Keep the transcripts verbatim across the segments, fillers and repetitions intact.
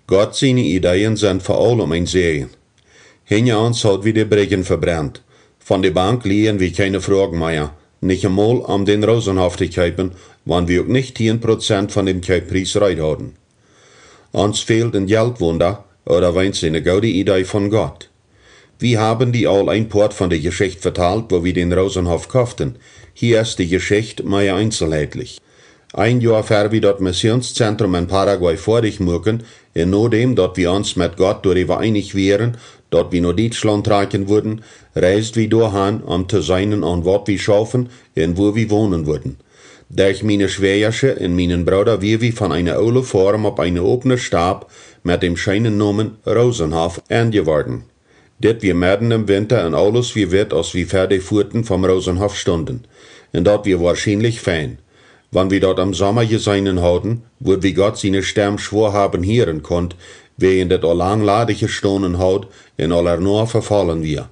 Gott siene Ideeen sent fa aulem een Säajen. Hinja ons haud wie de Brigjen vebrent. Von de Bank lieejen wie kjeene Froag mea, nich emol om dän Rosenhoff to kjeepen, wan wie uk nich tieen Prozent von däm Kjeeppries reed hauden. Ons fäld een Jeltwunda, ooda weens eene goode Idee von Gott. Wie haben die aul een Poat von de Jeschicht vetalt, woo wie dän Rosenhoff koften. Hia es de Jeschicht mea eenzelheitlich. Een Joa ver wie daut Missionszentrum en Paraguay foadich muaken, un nodäm daut wie ons met Gott doaräwa eenich wieren, daut wie no Dietschlaunt trakjen wudden, reisd wie doahan, om to seenen, aun waut wie schaufen un wua wie wonen wudden. Derch miene Schwäajasche un mienen Brooda wia wie von eene oole Foarm opp eene opne Stap met däm scheenen Nomen Rosenhoff enjeworden. Dit wia medden em Winta un aules wia witt, aus wie ver de Fuaten vom Rosenhoff stunden. Un daut wia woarschienlich fein. Wan wie daut em Somma jeseenen hauden, wudd wie Gott siene Stemm schwoa haben hieren kunt, wäajen daut aul lang ladich jestonen haud un aul ernoa vefollen wia.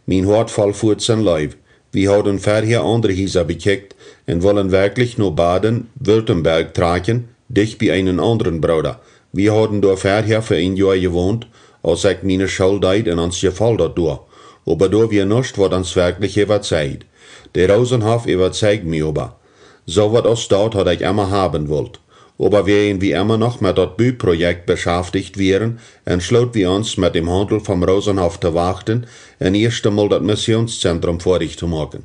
Mien Hoat foll fuats en Leew. Wie hauden verhäa aundre Hiesa bekjikjt un wullen werkjlich no Baden-Württemberg trakjen, dicht bie eenen aundren Brooda. Wie hauden doa verhäa fa een Joa jewont, aus ekj miene School deed, un ons jefoll daut doa. Oba doa wia nuscht, waut ons werkjlich äwazeigd. De Rosenhoff äwazeigd mie oba. Soo waut aus daut haud ekj emma haben wult. Oba wäajen wie emma noch met daut Buprojekt beschaftigt wieren, entschloot wie ons, met däm Haundel vom Rosenhoff to wachten un ieescht emol daut Missionszentrum foadich to moaken.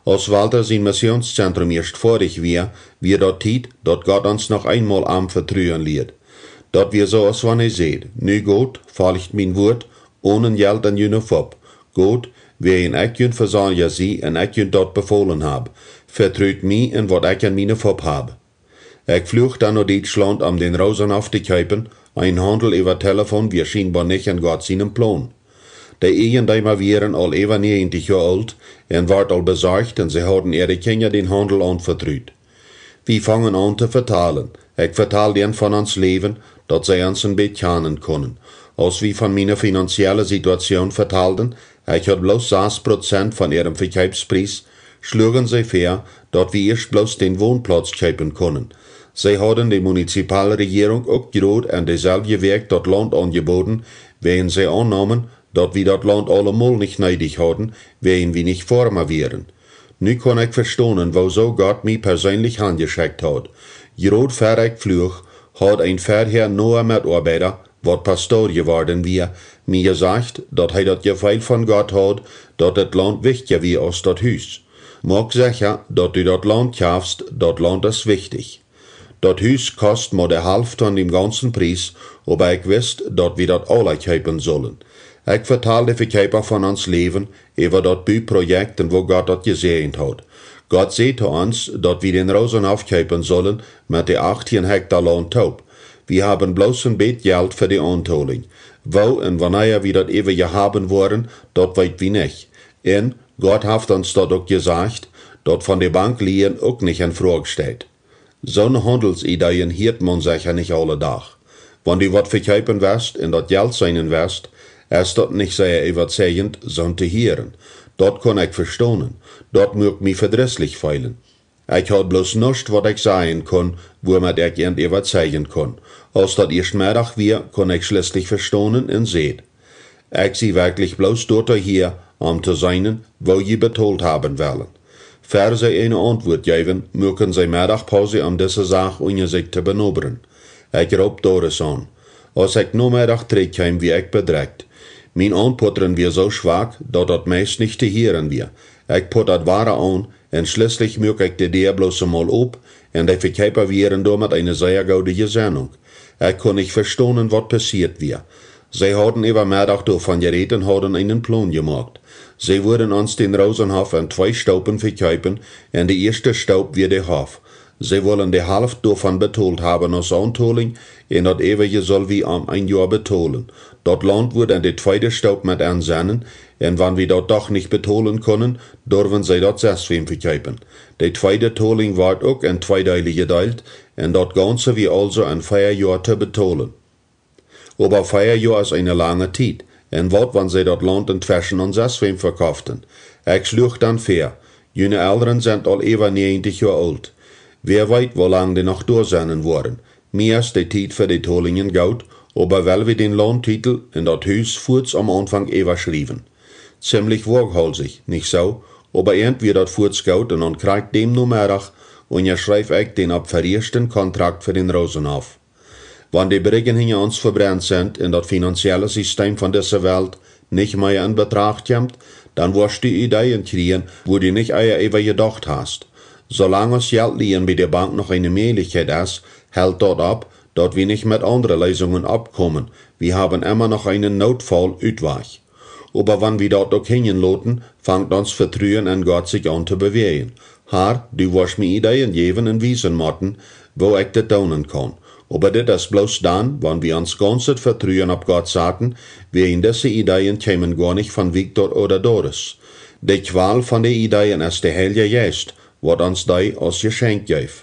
Aus Walter sien Missionszentrum ieescht foadich wia, wia daut Tiet, daut Gott ons noch eenmol aunvetruen lieed. Daut wia soo, aus wan hee säd: Nu got, folcht mien Wuat, onen Jelt en june Fupp. Got, wäajen ekj jun Vesorja sie un ekj junt daut befolen hab. Vetrut mie un waut ekj en miene Fupp hab. Ekj fluach dan no Dietschlaunt, om dän Rosenhoff to kjeepen, een Haundel äwa Telefon wia schienboa nich en Gott sienem Plon. De Eajendeema wieren aul äwa näajentich Joa oolt un wort aul besorcht, un see hauden äare Kjinja dän Haundel aunvetrut. Wie fungen aun to vetalen. Ekj vetald an von ons Läwen, daut see ons een bät kjanen kunnen. Aus wie von miene finanzielle Situation vetalden, ekj haud bloos sas Prozent von äarem Vekjeepspries, schluagen see väa, daut wie ieescht bloos dän Wonplauz kjeepen kunnen. See hauden de Munizipalrejierunk uk jrod en deeselwje Wäakj daut Launt aunjeboden, wäajen see aunnamen, daut wie daut Launt aulemol nich needich hauden, wäajen wie nich Foarma wieren. Nu kunn ekj vestonen, woosoo Gott mie perseenlich hanjeschekjt haud. Jrod ver ekj fluach, haud een verhäa noa Metoabeida, waut Pastor jeworden wia, mie jesajcht, daut hee daut Jefeel von Gott haud, daut daut Launt wichtja wia aus daut Hus. Moak secha, daut du daut Launt kjafst, daut Launt es wichtich. Daut Hus kost mau de Halft von däm gaunzen Pries, oba ekj wist, daut wie daut aula kjeepen sullen. Ekj vetald de Vekjeepa von ons Läwen äwa daut Buprojekt un woo Gott daut jesäajent haud. Gott säd to ons, daut wie dän Rosenhoff kjeepen sullen met de achttieen Hekta Launt toop. Wie haben bloos een bät Jelt fa de Auntolinj. Woo un wanea wie daut äwaje haben woaren, daut weet wie nich. Un Gott haft ons daut uk jesajcht, daut von de Bank lieejen uk nich en Froag steit. Soone Haundelsideeen hieet maun secha nich aule Dach. Wan du waut vekjeepen west un daut Jelt seenen west, es daut nich sea äwazeijent, soont to hieren. Daut kunn ekj vestonen. Daut muak mie vedrisslich feelen. Ekj haud bloos nuscht, waut ekj sajen kunn, wuamet ekj an äwazeijen kunn. Aus daut ieescht Meddach wia, kunn ekj schlieslich vestonen un säd: Ekj sie werkjlich bloos doatoo hia, om to seenen, woo jie betolt haben wellen. Ver see eene Auntwuat jeewen, muaken see Meddachpause, om dise Sach unja sikj to benobren. Ekj roop Doris aun. Aus ekj Nomeddach trigj kjeem, wia ekj bedrekjt. Mien Aunputtren wia soo schwak, daut daut meist nich to hieren wia. Ekj puttad wada aun, un schlieslich muak ekj de Däa bloos emol op, un de Vekjeepa wieren doa met eene sea goode Jesennunk. Ekj kunn nich vestonen, waut passieet wia. See hauden äwa Meddach doavon jerät un hauden eenen Plon jemoakt. See wudden ons dän Rosenhoff en twee Stoopen vekjeepen, un de ieeschte Stoop wia de Hoff. See wullen de Halft doavon betolt haben aus Auntolinj, un daut äwaje sull wie om een Joa betolen. Daut Launt wudd en de tweede Stoop met ensennen, un wan wie daut doch nich betolen kunnen, durwen see daut sest wäm vekjeepen. De tweede Tolinj wort uk en twee Deele jedeelt, un daut gaunze wia aulsoo en vea Joa to betolen. Oba vea Joa es eene lange Tiet, un waut wan see daut Launt entweschen aun sest wäm vekofften? Ekj schluach dan väa: June Elren sent aul äwa näajentich Joa oolt. Wäa weet, woo lang dee noch doa sennen woaren. Mie es de Tiet fa de Tolinjen goot, Oba well wie dän Launtitel un daut Hus fuats aum Aunfank äwaschriewen. Ziemlich woaghaulsich, nich soo? Oba irjent wia daut fuats goot un aun krakjt däm Nomeddach unjaschreef ekj dän opp verieeschten Kontrakt fa dän Rosenhoff. Wan de Briggen hinja ons vebrent sent un daut finanzielle Sistem von dise Welt nich mea en Betracht kjemt, dan woascht du Ideeen kjrieen, wua du nich ea äwa jedocht hast. Soo lang aus Jelt lieen bie de Bank noch eene Mäajlichkjeit es, helt daut opp, daut wie nich met aundre Leesungen oppkomen. Wie haben emma noch eenen Nootfaul-Utwajch. Oba wan wie daut uk hinjen loten, fangt ons Vetruen en Gott sikj aun to bewäajen. Har, du woascht mie Ideeen jäwen un wiesen motten, woo ekj dit doonen kaun. Oba dit es bloos dan, wan wie ons gaunzet Vetruen opp Gott saten, wäajen dise Ideeen kjeemen goa nich von Victor ooda Doris. De Kjwal von de Ideeen es de Heilja Jeist, waut ons dee aus Jeschenkj jeef.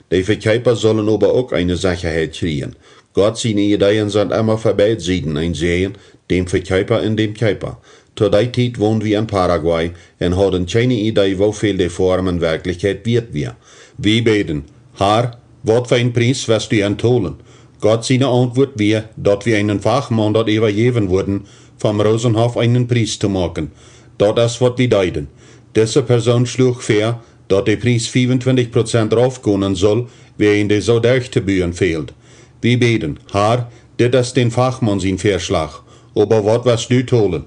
De Vekjeepa sullen oba uk eene Sechaheit kjrieen. Gott siene Ideeen sent emma fa beid Sieden een Säajen, däm Vekjeepa un däm Kjeepa. To dee Tiet wonden wie en Paraguay un hauden kjeene Idee, woo väl de Foarm en Werkjlichkjeit wieet wia. Wie bäden: Har, waut fa een Pries woascht du an tolen? Gott siene Auntwuat wia, daut wie eenen Fachmaun daut äwajäwen wudden, vom Rosenhoff eenen Pries to moaken. Daut es, waut wie deeden. Dise Persoon schluach väa, daut de Pries fiefuntwintich Prozent raufgonen sull, wäajen dee soo derch to buen fäld. Wie bäden: Har, dit es dän Fachmaun sien Väaschlach, oba waut woascht du tolen?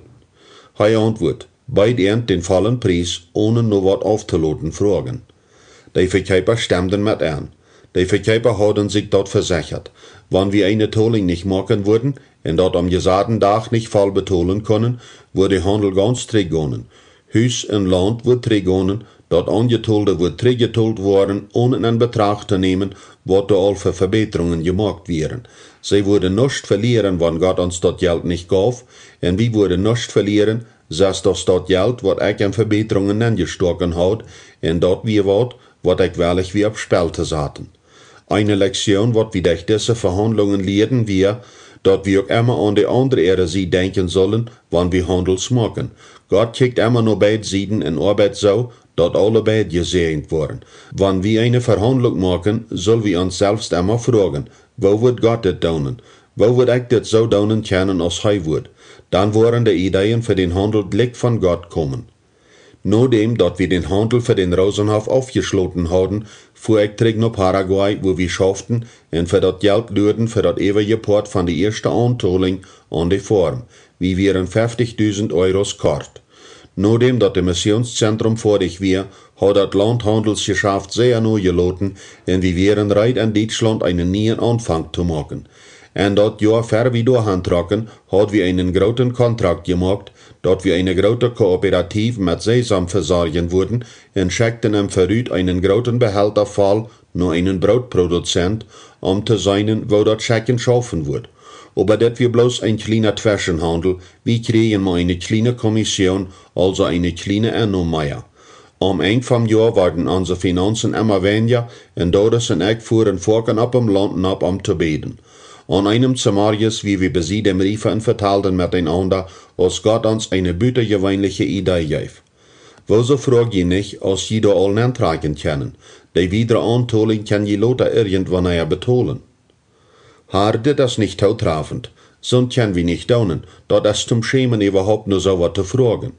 Hee auntwuat: Beed irjent dän vollen Pries, onen no waut auftoloten froagen. De Vekjeepa stemden met en. De Vekjeepa hauden sikj daut vesechat. Wan wie eene Tolinj nich moaken wudden un daut aum jesaden Dach nich voll betolen kunnen, wudd de Haundel gaunz trigj gonen. Hus un Launt wudd trigj gonen, daut Aunjetolde wudd trigjjetolt woaren, onen en Betracht to nämen, waut doa aul fa Vebätrungen jemoakt wieren. See wudden nuscht velieren, wan Gott ons daut Jelt nich gauf, un wie wudden nuscht velieren, sest aus daut Jelt, waut ekj en Vebätrungen nenjestoaken haud, un daut wia waut, waut ekj wellich wia opp Spell to saten. Eene Lektion, waut wie derch dise Vehaundlungen lieeden, wia, daut wie uk emma aun de aundre äare Sied denkjen sullen, wan wie Haundels moaken. Gott kjikjt emma no beid Sieden un oabeit soo, daut aule beid jesäajent woaren. Wan wie eene Vehaundlunk moaken, sull wie ons selfst emma froagen: Woo wudd Gott dit doonen? Woo wudd ekj dit soo doonen kjennen aus hee wudd? Dan woaren de Ideeen fa dän Haundel jlikj von Gott komen. Nodäm daut wie dän Haundel fa dän Rosenhoff aufjeschloten hauden, fua ekj trigj no Paraguay, wua wie schauften un fa daut Jelt luaden fa daut äwaje Poat von de ieeschte Auntolinj aun de Foarm. Wie wieren feftichdusent Euros kort. Nodäm daut de Missionszentrum foadich wia, haud daut Launthaundelsjeschaft sea nojeloten un wie wieren reed, en Dietschlaunt eenen nieen Aunfank to moaken. En daut Joa ver wie doahan trocken, haud wie eenen grooten Kontrakt jemoakt, daut wie eene groote Kooperatiew met Sesam vesorjen wudden, un schekjten am verut eenen grooten Behelta voll no eenen Brootproduzent, om to seenen, woo daut Schekjen schaufen wudd. Oba dit wia bloos een kjliena Tweschenhaundel, wie kjrieejen mau eene kjliene Kommission, aulsoo eene kjliene Ennom mea. Aum Enj vom Joa worden onse Finaunzen emma weinja, un Doris un ekj fuaren foaken opp em Launt nopp, om to bäden. Aun eenem Zemorjes wia wie besied däm Riefa un vetalden met eenaunda, aus Gott ons eene butajeweenliche Idee jeef. Woosoo froag jie nich, aus jie doa aul nentrakjen kjennen? De wiedre Auntolinj kjenn jie lota irjentwanea betolen. Har, dit es nich tootrafent. Soont kjenn wie nich doonen. Daut es toom Schämen, äwahaupt no soo waut to froagen.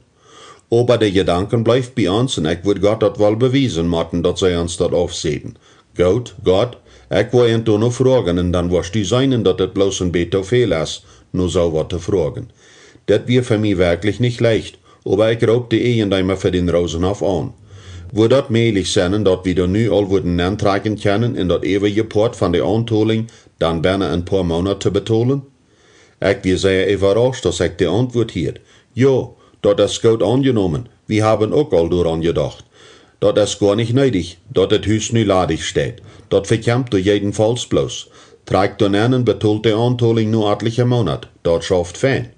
Oba de Jedanken bleef bie ons, un ekj wudd Gott daut woll bewiesen motten, daut see ons daut aufsäden. Goot, Gott, ekj woa irjent doano froagen, un dan woascht du seenen, daut et bloos een bät too väl es, no soo waut to froagen. Dit wia fa mie werkjlich nich leicht, oba ekj roop de Eejendeema fa dän Rosenhoff aun. Wudd daut mäajlich sennen, daut wie doa nu aul wudden nentrakjen kjennen un daut äwaje Poat von de Auntolinj dan bennen een poa Moonat to betolen? Ekj wia sea äwarauscht, aus ekj de Auntwuat hieed. Jo, daut es goot aunjenomen. Wie haben uk aul doaraun jedocht. Daut es goa nich needich, daut daut Hus nu ladich steit. Daut vekjemt doa jedenfaulls bloos. Trakjt doa nen un betolt de Auntolinj no atliche Moonat. Daut schauft fein.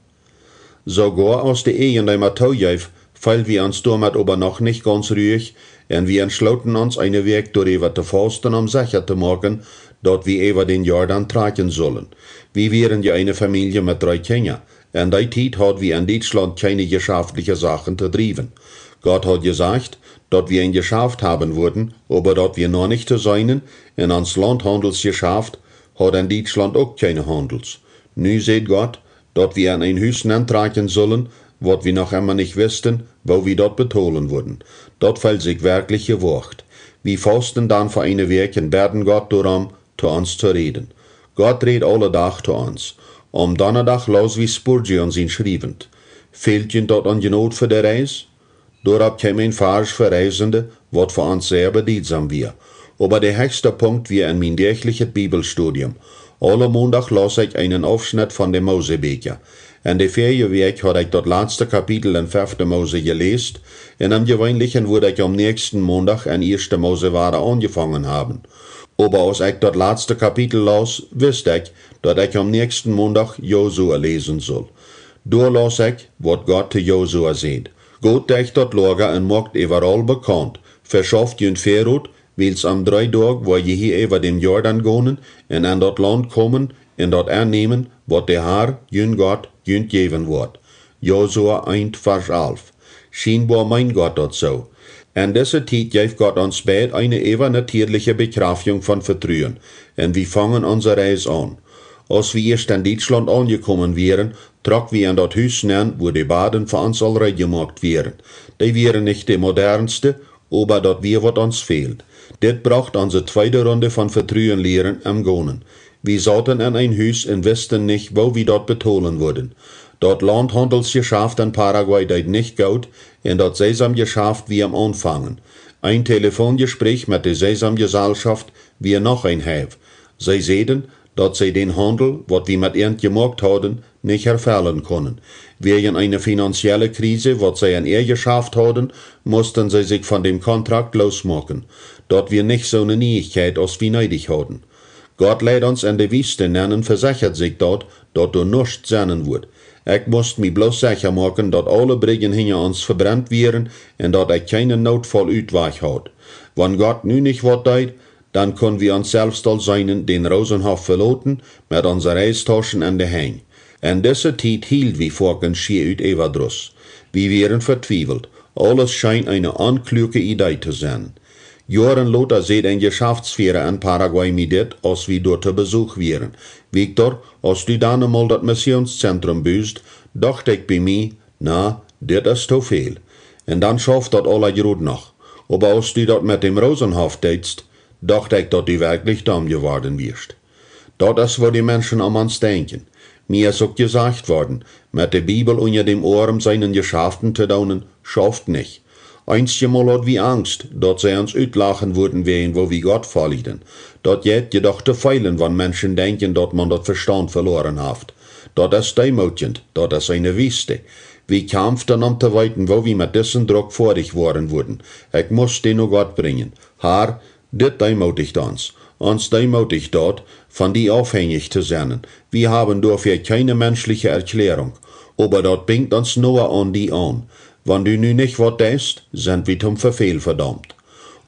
Soogoa aus de Eejendeema toojeef, feeld wie ons doamet oba noch nich gaunz ruich, un wie entschlooten ons eene Wäakj doaräwa to fausten, om secha to moaken, daut wie äwa dän Jordan trakjen sullen. Wie wieren je eene Famielje met dree Kjinja. En dee Tiet haud wie en Dietschlaunt kjeene jeschaftliche Sachen to driewen. Gott haud jesajcht, daut wie een Jeschaft haben wudden, oba daut wia noch nich to seenen, un ons Launthaundelsjeschaft haud en Dietschlaunt uk kjeene Haundels. Nu säd Gott, daut wie en een Hus nentrakjen sullen, waut wie noch emma nich wisten, woo wie daut betolen wudden. Daut feeld sikj werkjlich jewoacht. Wie fausten dan fa eene Wäakj un bäden Gott doarom, to ons to räden. Gott räd aule Dach to ons. Aum Donnadach laus wie Spurgeon sien Schriewent. Fält junt daut aun Jnod fa de Reis? Doaropp kjeem een Varsch fa Reisende, waut fa ons sea bedietsam wia. Oba de hechste Punkt wia en mien däachlichet Bibelstudium. Aule Mondach laus ekj eenen Aufschnett von de Mosebieekja. En de väaje Wäakj haud ekj daut latste Kapitel en fefte Mose jeläst, un aum jeweenlichen wudd ekj aum näakjsten Mondach en ieeschte Mose wada aunjefongen haben. Oba aus ekj daut latste Kapitel laus, wist ekj, daut ekj aum näakjsten Mondach Josua läsen sull. Doa laus ekj, waut Gott to Josua säd: Got derch daut Loaga un moakt äwaraul bekaunt, veschauft junt Väarot, wiels aum dree Doag woa jie hia äwa däm Jordan gonen un en daut Launt komen un daut ennämen, waut de Har, jun Gott, junt jäwen woat. Josua eent, Varsch alf. Schienboa meend Gott daut soo. En dise Tiet jeef Gott ons beid eene äwanatieeliche Bekjraftjunk von Vetruen, un wie fongen onse Reis aun. Aus wie ieescht en Dietschlaunt aunjekomen wieren, trock wie en daut Hus nenn, wua de Baden fa ons aul reed jemoakt wieren. Dee wieren nich de modernste, oba daut wia, waut ons fäld. Dit brocht onse tweede Runde von Vetruen lieren em Gonen. Wie sauten en een Hus un wisten nich, woo wie daut betolen wudden. Daut Launthaundelsjeschaft en Paraguay deed nich goot, un daut Sesamjeschaft wia aum Aunfangen. Een Telefonjespräch met de Sesamjeselschoft wia noch een Heiw. See säden, daut see dän Haundel, waut wie met an jemoakt hauden, nich erfellen kunnen. Wäajen eene finanzielle Krise, waut see en äa Jeschaft hauden, musten see sikj von däm Kontrakt loosmoaken. Daut wia nich soone Nieichkjeit, aus wie needich hauden. Gott leid ons en de Wiest nenn un vesechad sikj daut, daut doa nuscht sennen wudd. Ekj must mie bloos secha moaken, daut aule Brigjen hinja ons vebrent wieren un daut ekj kjeenen Nootfaul-Utwajch haud. Wan Gott nu nich waut deed, dan kunnen wie ons selfst aul seenen dän Rosenhoff veloten met onse Reistauschen en de Henj. En dise Tiet hield wie foaken schia ut Äwadruss. Wie wieren vetwiewelt. Aules scheen eene onkluake Idee to sennen. Joaren lota säd een Jeschaftsfiera en Paraguay mie dit, aus wie doa to Besuch wieren: Victor, aus du dan emol daut Missionszentrum bust, docht ekj bie mie: Na, dit es to väl. Un dan schauft daut aula jrod noch. Oba aus du daut met däm Rosenhoff deetst, docht ekj, daut du werkjlich domm jeworden wieescht. Daut es, woo de Menschen om ons denkjen. Mie es uk jesajcht worden, met de Bibel unja däm Oarm seenen Jeschaften to doonen, schauft nich. Eenjemol haud wie Angst, daut see ons utlachen wudden wäajen woo wie Gott foljden. Daut jeit je doch to feelen, wan Menschen denkjen, daut maun daut Vestaunt veloaren haft. Daut es deemootjent, daut es eene Wiest. Wie kjamften, om to weeten, woo wie met disen Druck foadich woaren wudden. Ekj must dee no Gott brinjen. Har, dit deemootijt ons. Ons deemootijt daut, von die aufhenjich to sennen. Wie haben doafäa kjeene menschliche Erkjläarunk. Oba daut binjt ons noa aun die aun. Wan du nu nich waut deist, sent wie toom Vefäl vedaumt.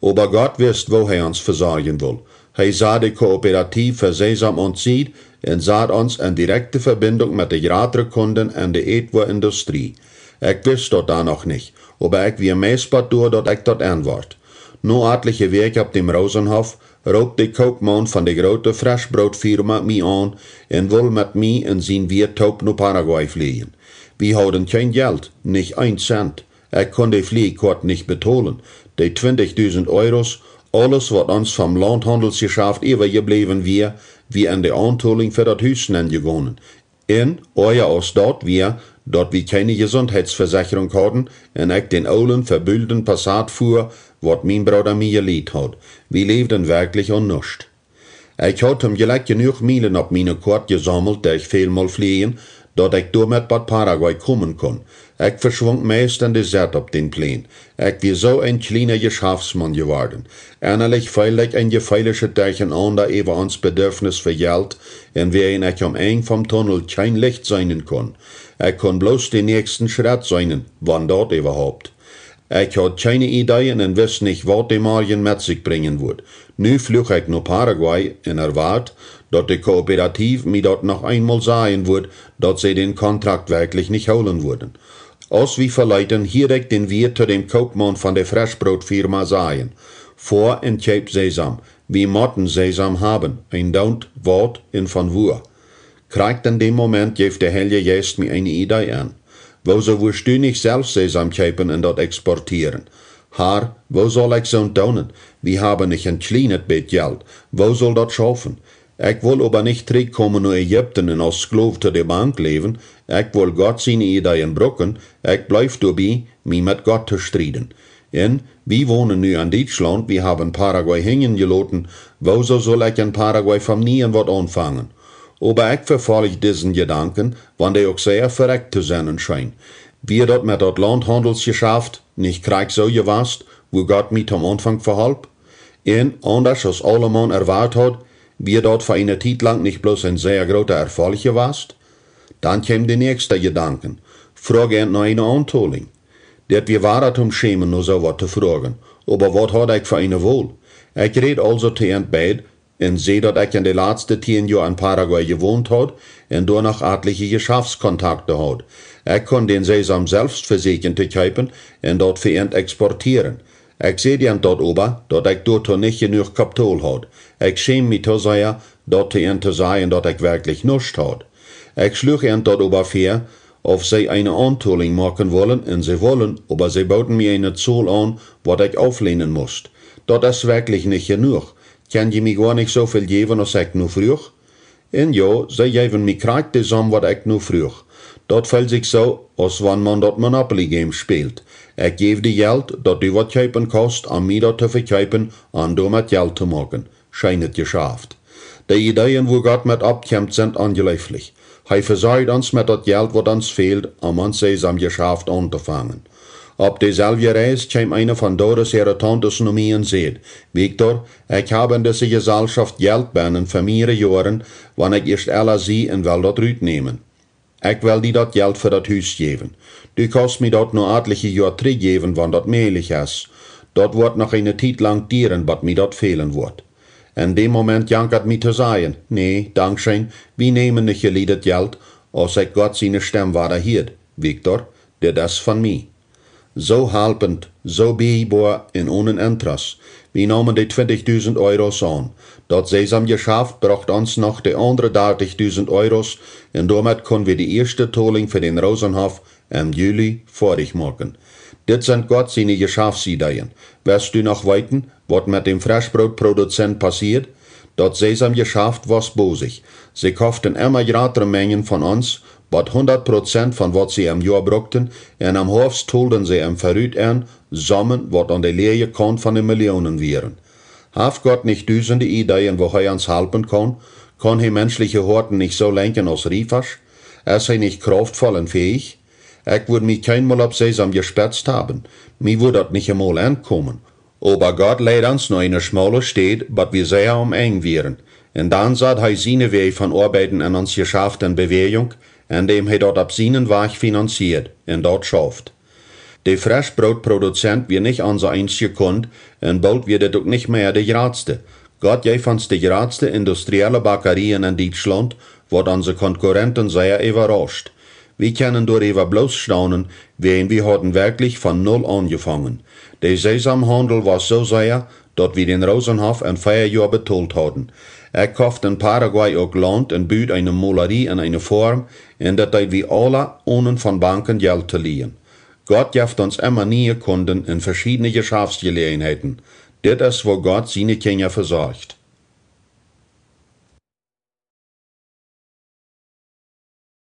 Oba Gott wist, woo hee ons vesorjen wull. Hee sad de Kooperativ fa Sesam aun de Sied un sad ons en direkte Vebinjunk met de jratre Kunden en de Ätwoaindustrie. Ekj wist daut dan noch nich, oba ekj wia meist bat doa, daut ekj daut enwort. No atliche Wäakj opp däm Rosenhoff roopt de Koopmaun von de groote Freschbrootfirma mie aun un wull met mie en sien Wieet toop no Paraguay flieejen. Wie hauden kjeen Jelt, nich een Cent. Ekj kunn de Flieekoat nich betolen. De twintichdusent Euros, aules, waut ons vom Launthaundelsjeschaft äwajebläwen wia, wia en de Auntolinj fa daut Hus nenjegonen. Un, oaja aus daut wia, daut wie kjeene Jesundheitsvesechrunk hauden un ekj dän oolen, vebulden Passat fua, waut mien Brooda mie jelieet haud. Wie läwden werkjlich aun nuscht. Ekj haud toom Jlekj jenuach Mielen opp miene Koat jesaumelt, derch välmol flieejen, daut ekj doamet bat Paraguay komen kunn. Ekj veschwunk meist en de Sett opp dän Plänen. Ekj wia soo een kjliena Jeschaftsmaun jeworden. Ennalich feeld ekj een jefeelischet Derchenaunda äwa ons Bedurfnis fa Jelt, un wäajen ekj aum Enj vom Tunnel kjeen Licht seenen kunn. Ekj kunn bloos dän näakjsten Schrett seenen, wan daut äwahaupt. Ekj haud kjeene Ideeen un wist nich, waut de Morjen met sikj brinjen wudd. Nu fluach ekj no Paraguay un erwart, daut de Kooperativ mie daut noch eenmol sajen wudd, daut see dän Kontrakt werkjlich nich hoolen wudden. Aus wie veleeten, hieed ekj dän Wieet to däm Koopmaun von de Freschbrootfirma sajen: Foa un kjeep Sesam. Wie motten Sesam haben, eendoont waut un von wua. Krakjt en däm Moment jeef de Heilje Jeist mie eene Idee en: Woosoo wurscht du nich selfst Sesam kjeepen un daut exportieren? Har, woo saul ekj soont doonen? Wie haben nich een kjlienet bät Jelt. Woo saul daut schaufen? Ekj wull oba nich trigj komen no Ägipten un aus Sklow to de Bank läwen. Ekj wull Gott siene Ideeen bruken. Ekj bleef doabie, mie met Gott to strieden. Un wie wonen nu en Dietschlaunt, wie haben Paraguay hinjen jeloten. Woosoo sull ekj en Paraguay vom nieen waut aunfangen? Oba ekj vefoljd disen Jedanken, wan dee uk sea verekjt to sennen scheen. Wia daut met daut Launthaundelsjeschaft nich krakjt soo jewast, wua Gott mie toom Aunfank veholp? Un aundasch aus aulemaun erwart haud, wia daut fa eene Tietlank nich bloos een sea groota Erfolg jewast? Dan kjeem de näakjste Jedanken: Froag an no eene Auntolinj. Dit wia wada toom schämen, no soo waut to froagen. Oba waut haud ekj fa eene Wol? Ekj räd aulsoo to an beid un säd, daut ekj en de latste tieen Joa en Paraguay jewont haud un doa noch atliche Jeschaftskontakte haud. Ekj kunn dän Sesam selfst vesäkjen to kjeepen un daut fa an exportieren. Ekj säd an daut oba, daut ekj doatoo nich jenuach Kapitol haud. Ekj schämd mie too sea, daut to an to sajen, daut ekj werkjlich nuscht haud. Ekj schluach an daut oba väa, auf see eene Auntolinj moaken wullen, un see wullen, oba see booten mie eene Zol aun, waut ekj auflänen must. Daut es werkjlich nich jenuach. Kjenn jie mie goa nich soo väl jäwen aus ekj no fruach? Un jo, see jeewen mie krakjt de Som, waut ekj no fruach. Daut feelt sikj soo, aus wan maun daut Monopoly Game spält. Ekj jäw die Jelt, daut du waut kjeepen kaust, om mie daut to vekjeepen, om doamet Jelt to moaken. Scheenet Jeschaft. De Ideeen, wua Gott met oppkjemt, sent onjleeflich. Hee vesorcht ons met daut Jelt, waut ons fält, om ons Sesam Jeschaft auntofangen. Opp deeselwje Reis kjeem eene von Doris äare Tauntes no mie un säd: Victor, ekj hab en dise Jesalschoft Jelt bennen fa miere Joaren, wan ekj ieescht ella sie, un well daut rutnämen. Ekj well die daut Jelt fa daut Hus jäwen. Du kaust mie daut no atliche Joa trigjjäwen, wan daut mäajlich es. Daut woat noch eene Tietlank dieren, bot mie daut fälen woat. En däm Moment jankad mie to sajen: Nä, dankscheen, wie nämen nich jelieedet Jelt. Aus ekj Gott siene Stemm wada hieed: Victor, dit es von mie. Soo halpent, soo bieejboa un onen Interest. Wie neemen de twintichdusent Euros aun. Daut Sesam Jeschaft brocht ons noch de aundre dartichdusent Euros, un doamet kunn wie de ieeschte Tolinj fa dän Rosenhof em Juli foadich moaken. Dit sent Gott siene Jeschaftsideen. West du noch weeten, waut met däm Freschbrootproduzent passieed? Daut Sesam Jeschaft wos bosich. See koften emma jratre Menjen von ons, bot hundat Prozent von waut see em Joa brukten, un em Hoafst tolden see em verut en Sommen, waut aun de läaje Kaunt von de Millionen wieren. Haft Gott nich dusende Ideeen, woo hee ons halpen kaun? Kaun hee menschliche Hoaten nich soo lenkjen aus Riefasch? Es hee nich krauftvoll un fäich? Ekj wudd mie kjeenmol opp Sesam jespetzt haben. Mie wudd daut nich emol enkomen. Oba Gott leid ons no eene schmaule Städ, bot wie sea om Enj wieren. Un dan sad hee siene Wäaj von Oabeiden en ons Jeschaft en Bewäajunk, endäm hee daut opp sienen Wajch finanzieed, un daut schauft. De Freschbrootproduzent wia nich onse eensje Kund, un boolt wia dit uk nich mea de jratste. Gott jeef ons de jratste industrielle Bakarieen en Dietschlaunt, waut onse Konkurrenten sea äwarauscht. Wie kjennen doaräwa bloos staunen, wäajen wie hauden werkjlich von null aunjefongen. De Sesamhaundel wos soo sea, daut wie dän Rosenhof en vea Joa betolt hauden. Ekj koft en Paraguay uk Launt un bud eene Molerie un eene Foarm, un daut deed wie aula, onen von Banken Jelt to lieen. Gott jeft ons emma niee Kunden un veschiedne Jeschaftsjeläajenheiten. Dit es, woo Gott siene Kjinja vesorcht.